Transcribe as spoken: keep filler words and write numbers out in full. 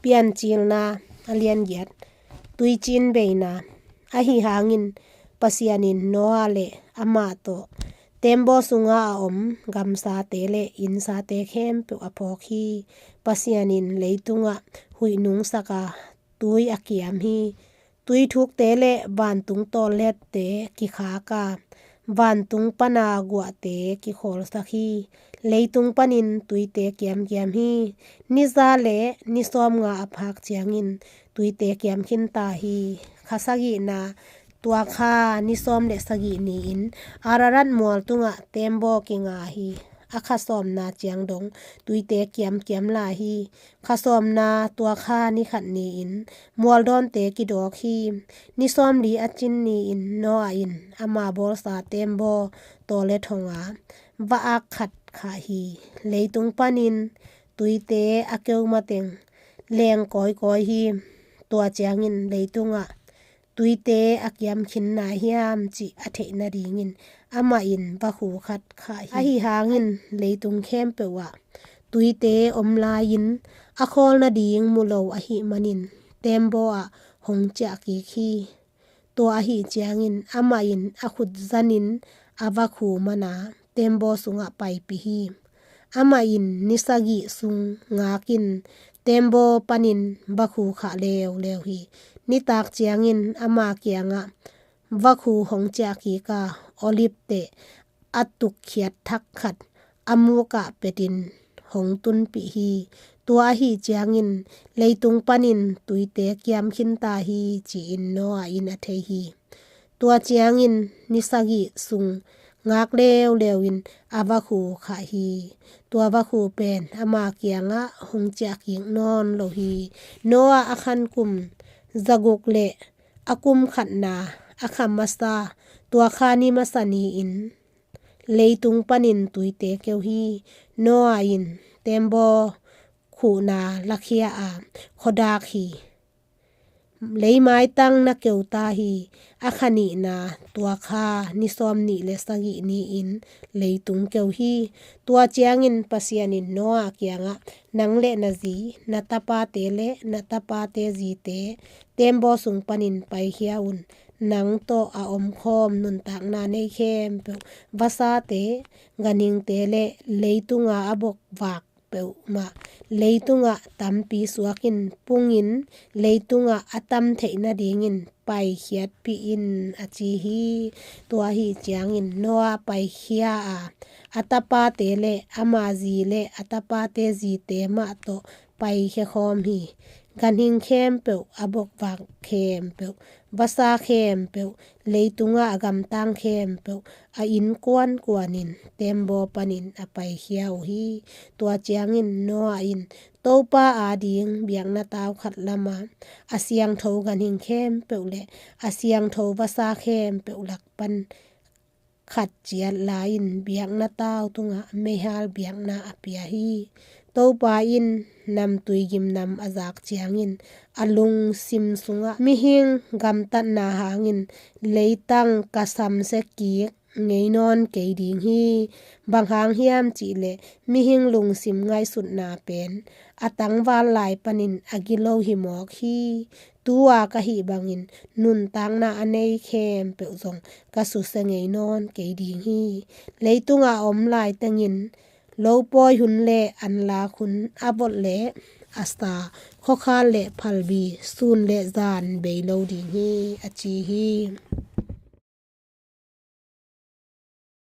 Piancilna a lian giat. Tuiciin beina. Ahi hangin Pasian in Noah le amah tawh teembaw sunga a om gamsate le innsate khempeuh a phawk hi. Pasian in leitungah huih nungsak a, tui a kiam hi. Tui thukte le vantung tawllette kikhak a, vantung pana guahte kikhawlsak hi. Leitung panin tuite kiamkiam hi. Ni za le ni sawmnga a phak ciangin tuite kiam khinta hi. Kha sagihna, tua kha ni sawm le sagih ni-in Ararat mual tungah teembaw kinga hi. A kha sawmna ciang dong tuite kiamkiam lai hi. Kha sawmna, tua kha ni khat ni-in mualdawnte kidawk hi. Ni sawmli a cin ni-in Noah in ama bawlsa teembaw tawlet hong a, va-ak khat khah hi. Leitung panin tuite a keu mateng leng kawikawi hi. Tua ciangin leitungah tuite a kiam khin nai hiam cih a theih nadingin amah in vakhu khat khah hi. Ahi hangin leitung khempeuh ah tuite om lai-in a khawl nading mu lo ahih manin teembaw ah hong ciah kik hi. Tua ahih ciangin amah in a khut zanin a vakhu man a, teembaw sungah paipih hi. Amah in ni sagih sung ngakin teembaw panin vakhu khah leuleu hi. Nitak ciangin ama kiangah vakhu hong ciah kik a, olive teh a tukkhiat thak khat a mukah petin hong tunpih hi. Tua ahih ciangin leitung panin tuite kiam khinta hi, ci-in Noah in a thei hi. Tua ciangin ni sagih sung ngak leuleu in a vakhu khah hi. Tua vakhu pen ama kiangah hong ciah kik nawn lo hi. Noah a khan kum zaguk le a kum khatna a kha masa, tua kha ni masa ni-in leitung panin tuite keu hi. Noah in teembaw khuhna lakhia a, khuadak hi. Leimaitang na keu ta hi. A kha nihna, tua kha ni sawmnih le sagih ni-in leitung keu hi. Tua ciangin Pasian in Noah kiangah, nang le na zi, na tapate le na tapate zite teembaw sung panin paikhia un. Nang tawh a omkhawm nuntakna nei khempeuh, vasate, ganhingte le leitunga a bokvak peuhmah leitungah tampi suakin pungin leitungah a tam theih nadingin paikhiatpih in, a ci hi. Tua ahih ciangin Noah paikhia a, a tapate le ama zi le a tapate zite mah tawh paikhia khawm hi. Ganhing khempeuh, a bokvak khempeuh, vasa khempeuh, leitungah a gamtang khempeuh, a innkuankuanin teembaw panin a paikhia uh hi. Tua ciangin Noah in Topa ading biakna tau khat lama, a siangtho ganhing khempeuh le a siangtho vasa khempeuh lak pan khat ciat la-in biakna tau tungah meihal biakna a pia hi. Topa in namtui gimnam a zak ciangin a lungsim sungah, mihing gamtatna hangin leitang ka samsia kik ngei nawn kei ding hi. Bang hang hiam cihleh mihing lungsim ngaihsutna pen a tangval lai panin a gilo hi mawk hi. Tu-a ka hih bangin nuntakna a nei khempeuh zong ka susia ngei nawn kei ding hi. Leitungah a om lai tengin lopawi hun le anlak hun, a vot le a sa, khuakhal le phalbi, sun le zan bei lo ding hi, a ci hi.